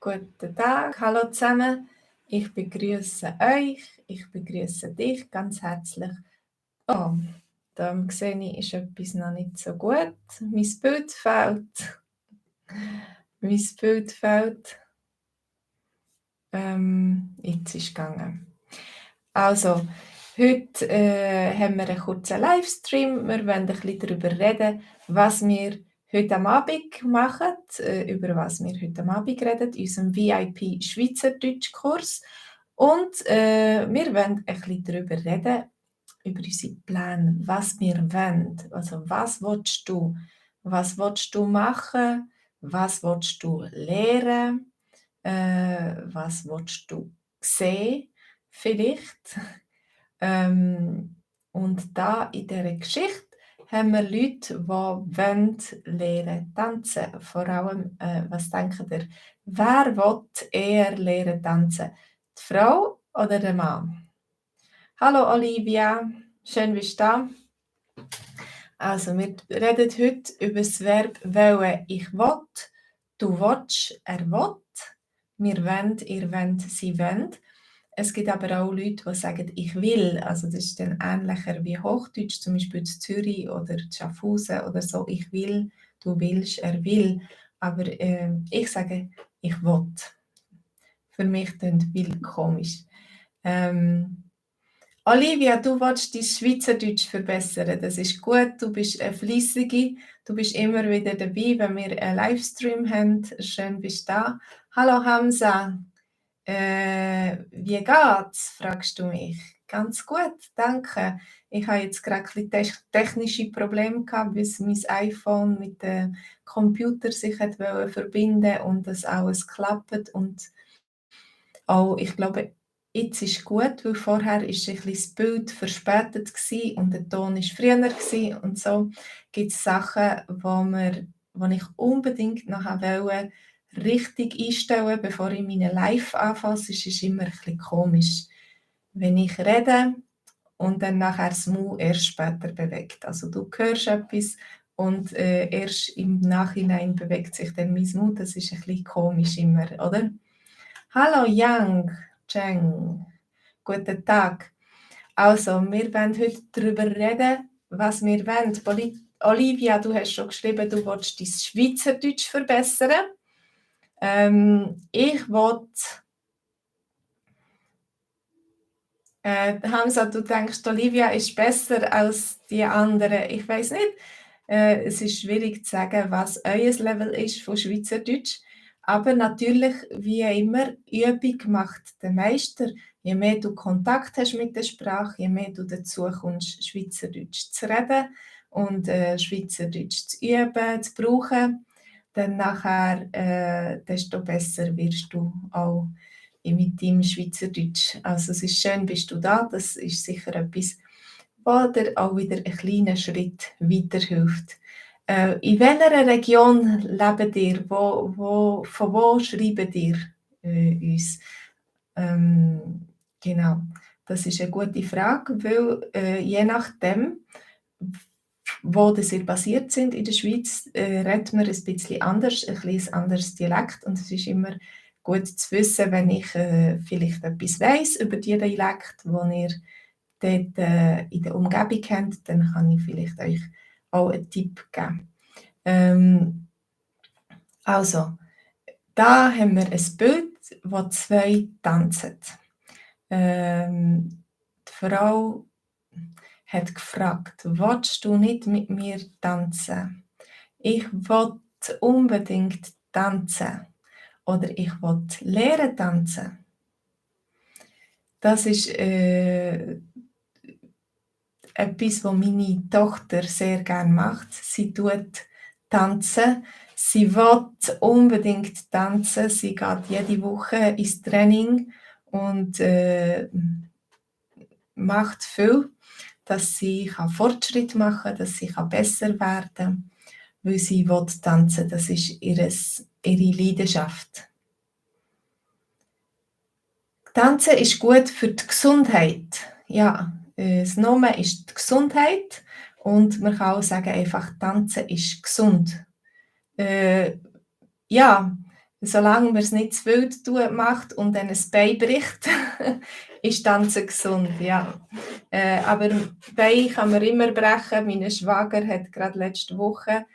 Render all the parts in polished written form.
Guten Tag, hallo zusammen. Ich begrüße euch, ich begrüße dich ganz herzlich. Oh, da sehe ich, ist etwas noch nicht so gut. Mein Bild fehlt. Mein Bild fehlt. Jetzt ist es gegangen. Also, heute haben wir einen kurzen Livestream. Wir wollen ein bisschen darüber reden, was wir heute am Abend machen, über was wir heute am Abend reden, in unserem VIP Schweizerdeutsch-Kurs. Und wir wollen ein bisschen darüber reden, über unsere Pläne, was wir wollen. Also, was willst du? Was willst du machen? Was willst du lernen? Was willst du sehen? Vielleicht. Und da in dieser Geschichte haben wir Leute, die wollen lernen tanzen. Vor allem, was denkt ihr, wer will eher lernen tanzen? Die Frau oder der Mann? Hallo Olivia, schön bist du da. Also, wir reden heute über das Verb wollen. Ich will, du willst, er will. Wir wollen, ihr wollt, sie wollen. Es gibt aber auch Leute, die sagen, ich will. Also das ist dann ähnlicher wie Hochdeutsch, zum Beispiel in Zürich oder in Schaffhausen oder so. Ich will, du willst, er will. Aber ich sage, ich will. Für mich klingt will komisch. Olivia, du willst dein Schweizerdeutsch verbessern. Das ist gut. Du bist eine Fleissige. Du bist immer wieder dabei, wenn wir einen Livestream haben. Schön bist du da. Hallo Hamza. Wie geht's? Fragst du mich. Ganz gut, danke. Ich habe jetzt gerade ein bisschen technische Probleme gehabt, bis mein iPhone mit dem Computer sich hat verbinden und das alles klappt. Und auch, ich glaube, jetzt ist gut, weil vorher ist ein bisschen das Bild verspätet gewesen und der Ton ist früher gewesen. Und so gibt es Sachen, wo ich unbedingt nachher wollte, richtig einstellen, bevor ich meine Live anfasse. Es ist immer ein bisschen komisch, wenn ich rede und dann nachher das Maul erst später bewegt. Also du hörst etwas und erst im Nachhinein bewegt sich dann mein Maul. Das ist ein bisschen komisch immer, oder? Hallo Yang, Cheng, guten Tag. Also, wir wollen heute darüber reden, was wir wollen. Olivia, du hast schon geschrieben, du willst dein Schweizerdeutsch verbessern. Ich will... Hamza, du denkst, Olivia ist besser als die anderen. Ich weiß nicht. Es ist schwierig zu sagen, was euer Level ist von Schweizerdeutsch. Aber natürlich, wie immer, Übung macht den Meister. Je mehr du Kontakt hast mit der Sprache, je mehr du dazu kommst, Schweizerdeutsch zu reden und Schweizerdeutsch zu üben, zu brauchen, dann nachher, desto besser wirst du auch mit deinem Schweizerdeutsch. Also es ist schön, bist du da. Das ist sicher etwas, was dir auch wieder einen kleinen Schritt weiterhilft. In welcher Region lebt ihr? Von wo schreiben ihr uns? Genau, das ist eine gute Frage, weil je nachdem, wo ihr basiert sind in der Schweiz, redet man ein bisschen anders, ein bisschen anderes Dialekt und es ist immer gut zu wissen, wenn ich vielleicht etwas weiss über die Dialekt, wo ihr dort in der Umgebung habt, dann kann ich vielleicht euch auch einen Tipp geben. Also, da haben wir ein Bild, wo zwei tanzen. Die Frau hat gefragt, willst du nicht mit mir tanzen? Ich will unbedingt tanzen. Oder ich will lernen tanzen. Das ist etwas, was meine Tochter sehr gerne macht. Sie tut tanzen. Sie will unbedingt tanzen. Sie geht jede Woche ins Training und macht viel, dass sie Fortschritt machen kann, dass sie besser werden kann, weil sie will tanzen. Das ist ihre Leidenschaft. Tanzen ist gut für die Gesundheit. Ja, das Nomen ist die Gesundheit und man kann auch sagen, einfach Tanzen ist gesund. Ja, solange man es nicht zu wild macht und dann ein Bein bricht, ist Tanzen gesund, ja. Aber Bein kann man immer brechen. Mein Schwager hat gerade letzte Woche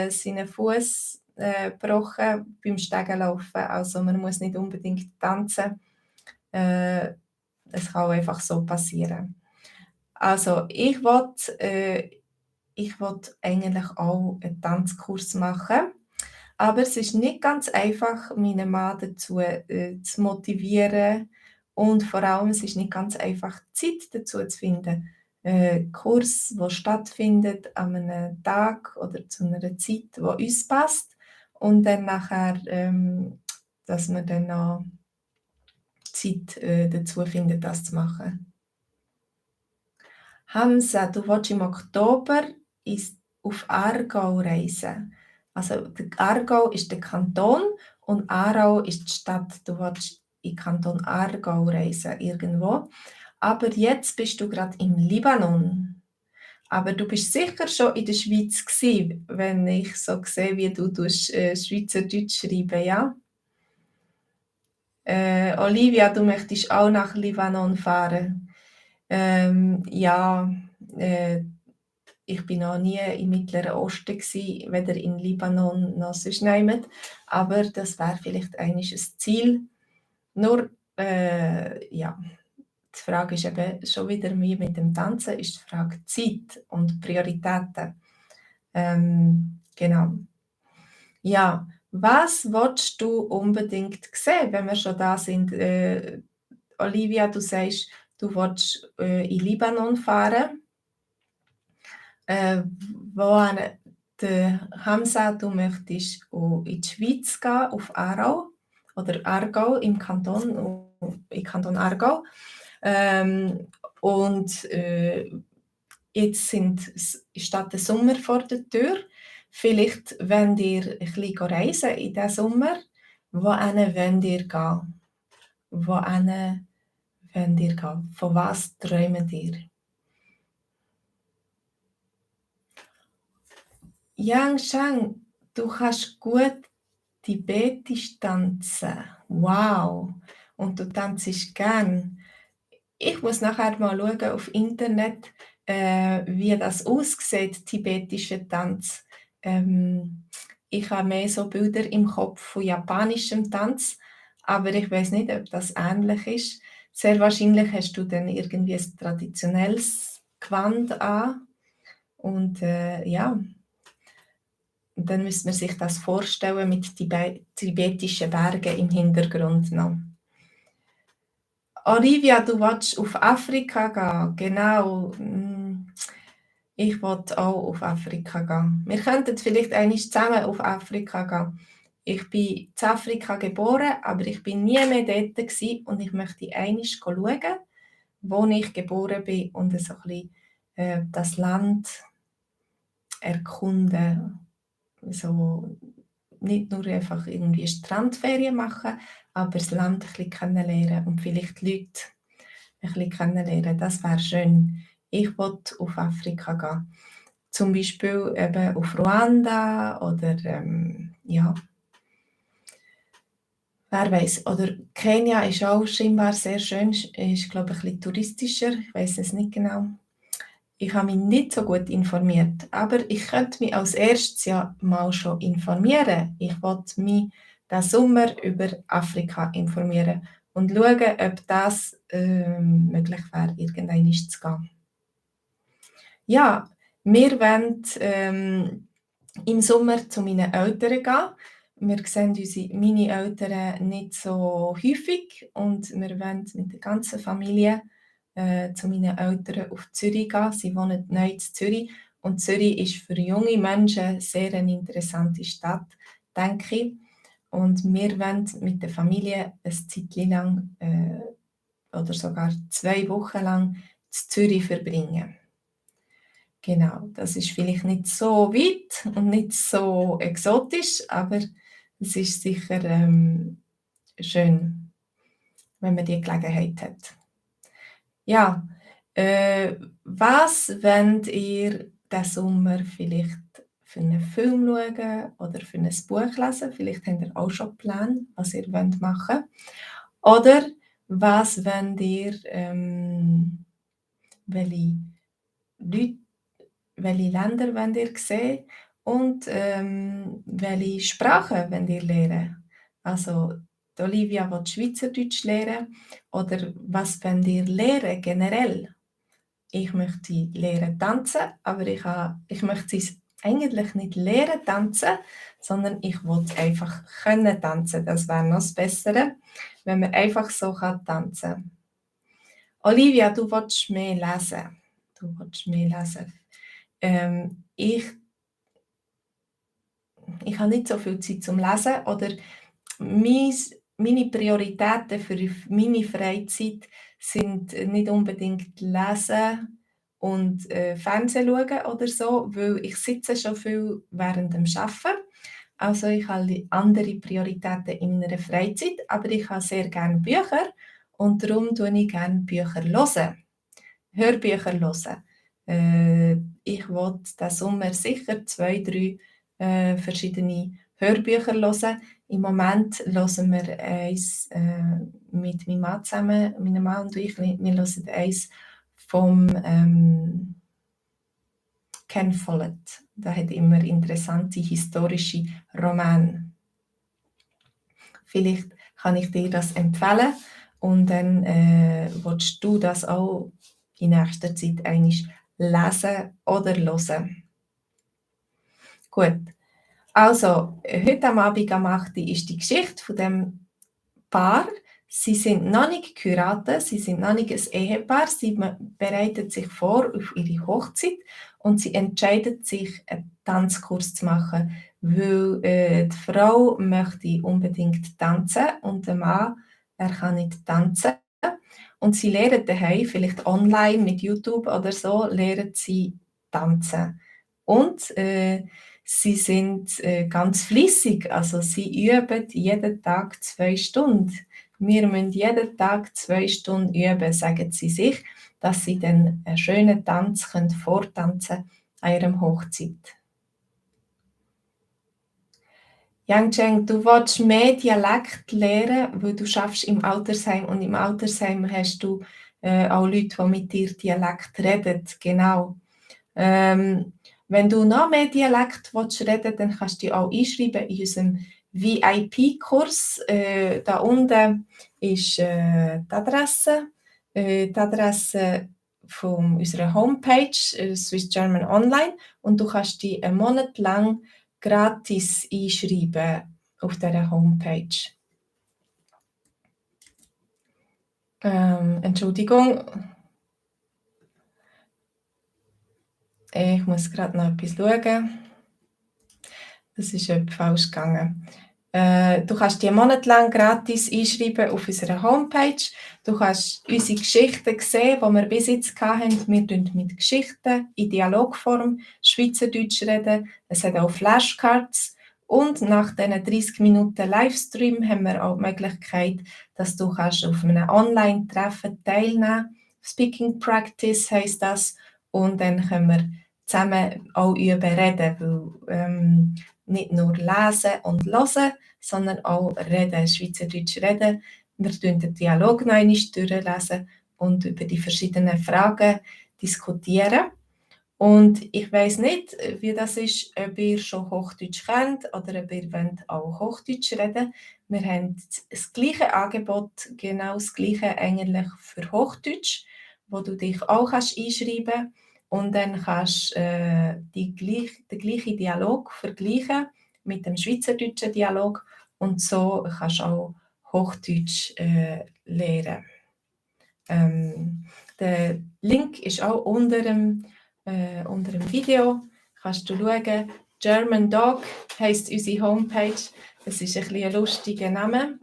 seinen Fuß gebrochen beim Stegenlaufen. Also man muss nicht unbedingt tanzen. Äh, Es kann auch einfach so passieren. Also ich wollte eigentlich auch einen Tanzkurs machen, aber es ist nicht ganz einfach, meinen Mann dazu zu motivieren, und vor allem es ist nicht ganz einfach, Zeit dazu zu finden. Kurs, der stattfindet an einem Tag oder zu einer Zeit, die uns passt, und dann nachher, dass man dann noch Zeit dazu findet, das zu machen. Hamza, du willst im Oktober auf Aargau reisen. Also der Aargau ist der Kanton und Aarau ist die Stadt. Du willst in den Kanton Aargau reisen, irgendwo. Aber jetzt bist du gerade im Libanon. Aber du bist sicher schon in der Schweiz gewesen, wenn ich so sehe, wie du Schweizerdeutsch schreiben, ja? Olivia, du möchtest auch nach Libanon fahren. Ja, äh, ich bin noch nie im Mittleren Osten gsi, weder in Libanon noch sonst niemand, aber das wäre vielleicht einiges ein Ziel. Nur, ja, die Frage ist eben schon wieder wie mit dem Tanzen, ist die Frage Zeit und Prioritäten. Genau. Ja, was willst du unbedingt sehen, wenn wir schon da sind? Olivia, du sagst, du willst in Libanon fahren. Äh, Wohin der Hamza, du möchtest in die Schweiz gehen, auf Aarau oder Aargau im Kanton Aargau. Ähm, und jetzt steht der Sommer vor der Tür. Vielleicht wollt ihr ein bisschen reisen in diesem Sommer. Wohin wollt ihr gehen? Wohin wollt ihr gehen? Von was träumt ihr? Yang Shang, du kannst gut Tibetisch tanzen. Wow! Und du tanzst gern. Ich muss nachher mal schauen auf Internet, wie das aussieht, tibetischer Tanz. Ich habe mehr so Bilder im Kopf von japanischem Tanz, aber ich weiß nicht, ob das ähnlich ist. Sehr wahrscheinlich hast du dann irgendwie ein traditionelles Gewand an und ja, und dann müsste man sich das vorstellen mit tibetischen Bergen im Hintergrund noch. Olivia, du willst auf Afrika gehen, genau. Ich wollte auch auf Afrika gehen. Wir könnten vielleicht einmal zusammen auf Afrika gehen. Ich bin in Afrika geboren, aber ich bin nie mehr dort gewesen, und ich möchte einmal schauen, wo ich geboren bin, und so ein bisschen das Land erkunden. So nicht nur einfach irgendwie Strandferien machen, aber das Land ein bisschen kennenlernen und vielleicht die Leute ein bisschen kennenlernen. Das wäre schön. Ich wollte auf Afrika gehen. Zum Beispiel eben auf Ruanda oder ja, wer weiß. Oder Kenia ist auch scheinbar sehr schön, ist glaube ich ein bisschen touristischer, ich weiß es nicht genau. Ich habe mich nicht so gut informiert, aber ich könnte mich als erstes ja mal schon informieren. Ich wollte mich diesen Sommer über Afrika informieren und schauen, ob das möglich wäre, irgendwann zu gehen. Ja, wir wollen im Sommer zu meinen Eltern gehen. Wir sehen meine Eltern nicht so häufig und wir wollen mit der ganzen Familie zu meinen Eltern auf Zürich gehen. Sie wohnen neu in Zürich und Zürich ist für junge Menschen sehr eine interessante Stadt, denke ich. Und wir wollen mit der Familie ein Zeitchen lang oder sogar 2 Wochen lang in Zürich verbringen. Genau, das ist vielleicht nicht so weit und nicht so exotisch, aber es ist sicher schön, wenn man die Gelegenheit hat. Ja, was wollt ihr diesen Sommer vielleicht für einen Film schauen oder für ein Buch lesen. Vielleicht habt ihr auch schon Pläne, was ihr machen wollt. Oder was wollt ihr, welche Leute, welche Länder wollt ihr sehen und welche Sprachen wollt ihr lernen? Also, die Olivia will Schweizerdeutsch lernen. Oder was wollt ihr lernen generell? Ich möchte lernen tanzen, aber ich möchte es eigentlich nicht lernen tanzen, sondern ich will einfach können tanzen. Das wäre noch das Bessere, wenn man einfach so tanzen kann. Olivia, du willst mehr lesen. Du willst mehr lesen. Ich habe nicht so viel Zeit zum Lesen oder meine Prioritäten für meine Freizeit sind nicht unbedingt Lesen und Fernsehen schauen oder so, weil ich sitze schon viel während dem Arbeiten. Also ich habe andere Prioritäten in meiner Freizeit, aber ich habe sehr gerne Bücher und darum höre ich gerne Bücher hören. Hörbücher hören. Ich will diesen Sommer sicher 2, 3 verschiedene Hörbücher hören. Im Moment hören wir eins mit meinem Mann zusammen, meine Mann und ich, wir hören eins vom Ken Follett. Der hat immer interessante historische Romane. Vielleicht kann ich dir das empfehlen und dann willst du das auch in nächster Zeit einmal lesen oder hören. Gut, also heute am Abend am 8. Uhr ist die Geschichte von dem Paar. Sie sind noch nicht geheiratet, sie sind noch nicht ein Ehepaar, sie bereiten sich vor auf ihre Hochzeit und sie entscheiden sich, einen Tanzkurs zu machen, weil die Frau möchte unbedingt tanzen und der Mann, er kann nicht tanzen. Und sie lernen daheim, vielleicht online mit YouTube oder so, lernen sie tanzen. Und sie sind ganz flüssig, also sie üben jeden Tag 2 Stunden. Wir müssen jeden Tag 2 Stunden üben, sagen sie sich, dass sie dann einen schönen Tanz vortanzen können an ihrem Hochzeit. Yang Cheng, du willst mehr Dialekt lernen, weil du schaffst im Altersheim und im Altersheim hast du auch Leute, die mit dir Dialekt reden. Genau. Wenn du noch mehr Dialekt willst reden, dann kannst du dich auch einschreiben in unserem VIP-Kurs. Da unten ist die Adresse. Die Adresse von unserer Homepage, Swiss German Online. Und du kannst dich einen Monat lang gratis einschreiben auf dieser Homepage. Entschuldigung. Ich muss gerade noch etwas schauen. Das ist etwas falsch gegangen. Du kannst dich einen Monat lang gratis einschreiben auf unserer Homepage. Du kannst unsere Geschichten sehen, die wir bis jetzt hatten. Wir reden mit Geschichten in Dialogform Schweizerdeutsch reden. Es hat auch Flashcards. Und nach diesen 30 Minuten Livestream haben wir auch die Möglichkeit, dass du kannst auf einem Online-Treffen teilnehmen kannst. Speaking Practice heisst das. Und dann können wir zusammen auch üben reden, weil nicht nur lesen und hören, sondern auch reden, Schweizerdeutsch reden. Wir durchlesen den Dialog noch einmal durchlesen und über die verschiedenen Fragen diskutieren. Und ich weiss nicht, wie das ist, ob ihr schon Hochdeutsch kennt oder ob ihr auch Hochdeutsch reden. Wir haben das gleiche Angebot, genau das gleiche eigentlich für Hochdeutsch, wo du dich auch einschreiben kannst. Und dann kannst du den gleichen Dialog vergleichen mit dem schweizerdeutschen Dialog und so kannst du auch Hochdeutsch lernen. Der Link ist auch unter dem Video. Kannst du schauen. German Dog heisst unsere Homepage. Das ist ein lustiger Name.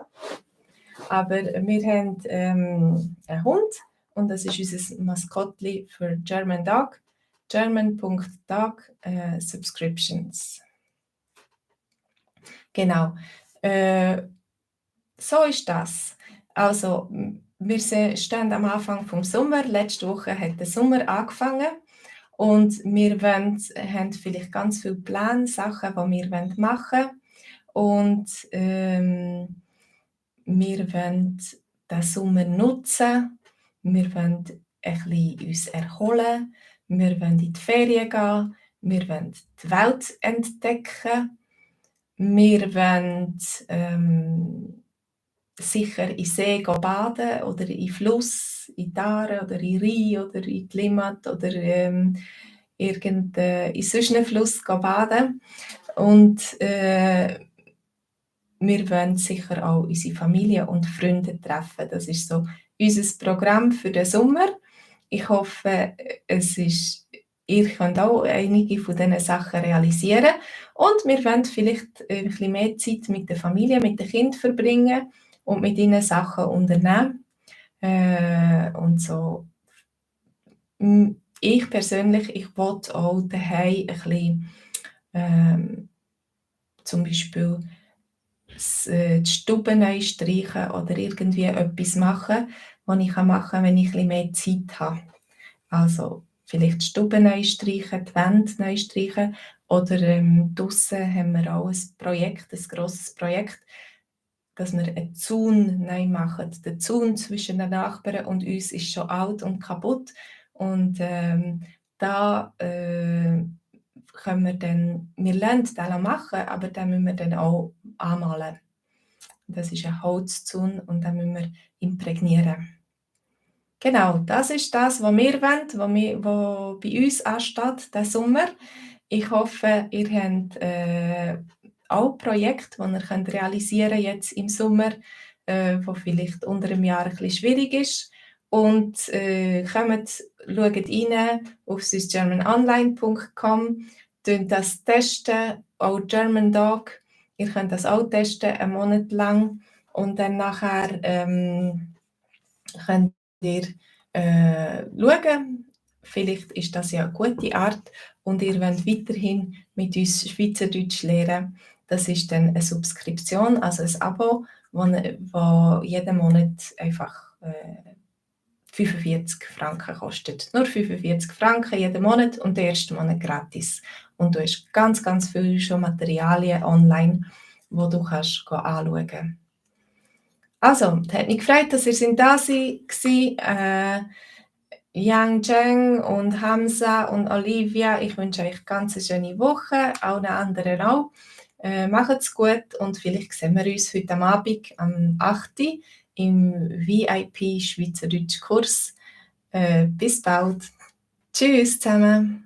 Aber wir haben einen Hund. Und das ist unser Maskottli für German Dog. German.dog Subscriptions. Genau. So ist das. Also, wir stehen am Anfang vom Sommer. Letzte Woche hat der Sommer angefangen. Und haben vielleicht ganz viele Pläne, Sachen, die wir machen wollen. Und wir wollen den Sommer nutzen. Wir wollen ein bisschen uns erholen. Wir wollen in die Ferien gehen. Wir wollen die Welt entdecken. Wir wollen sicher in See gehen baden oder in Fluss, in die Aare oder in Rhein oder in die Limmat oder in sonst einen Fluss gehen baden. Und wir wollen sicher auch unsere Familie und Freunde treffen. Das ist so unser Programm für den Sommer. Ich hoffe, ihr könnt auch einige von diesen Sachen realisieren. Und wir wollen vielleicht ein bisschen mehr Zeit mit der Familie, mit den Kindern verbringen und mit ihnen Sachen unternehmen. Und so. Ich persönlich, ich will auch daheim ein bisschen, zum Beispiel die Stube neu streichen oder irgendwie etwas machen, was ich machen kann, wenn ich ein bisschen mehr Zeit habe. Also vielleicht die Stube neu streichen, die Wände neu streichen oder draussen haben wir auch ein grosses Projekt, dass wir einen Zaun neu machen. Der Zaun zwischen den Nachbarn und uns ist schon alt und kaputt und da wir lernen den machen, aber den müssen wir dann auch anmalen. Das ist ein Holzzaun und den müssen wir imprägnieren. Genau, das ist das, was wir wollen, was bei uns ansteht, diesen Sommer. Ich hoffe, ihr habt auch Projekte, die ihr könnt realisieren jetzt im Sommer, wo vielleicht unter einem Jahr ein bisschen schwierig ist. Und schaut rein auf swissgermanonline.com, das testen, auch German Dog. Ihr könnt das auch testen, einen Monat lang. Und dann nachher könnt ihr schauen, vielleicht ist das ja eine gute Art und ihr wollt weiterhin mit uns Schweizerdeutsch lernen. Das ist dann eine Subskription, also ein Abo, wo jeden Monat einfach 45 Franken kostet. Nur 45 Franken jeden Monat und der erste Monat gratis. Und du hast ganz, ganz viele schon Materialien online, die du kannst anschauen kannst. Also, es hat mich gefreut, dass ihr da seid. Yang Cheng und Hamza und Olivia, ich wünsche euch ganz eine schöne Woche, allen anderen auch. Macht's gut und vielleicht sehen wir uns heute Abend am 8. im VIP Schweizerdeutsch Kurs. Bis bald. Tschüss zusammen.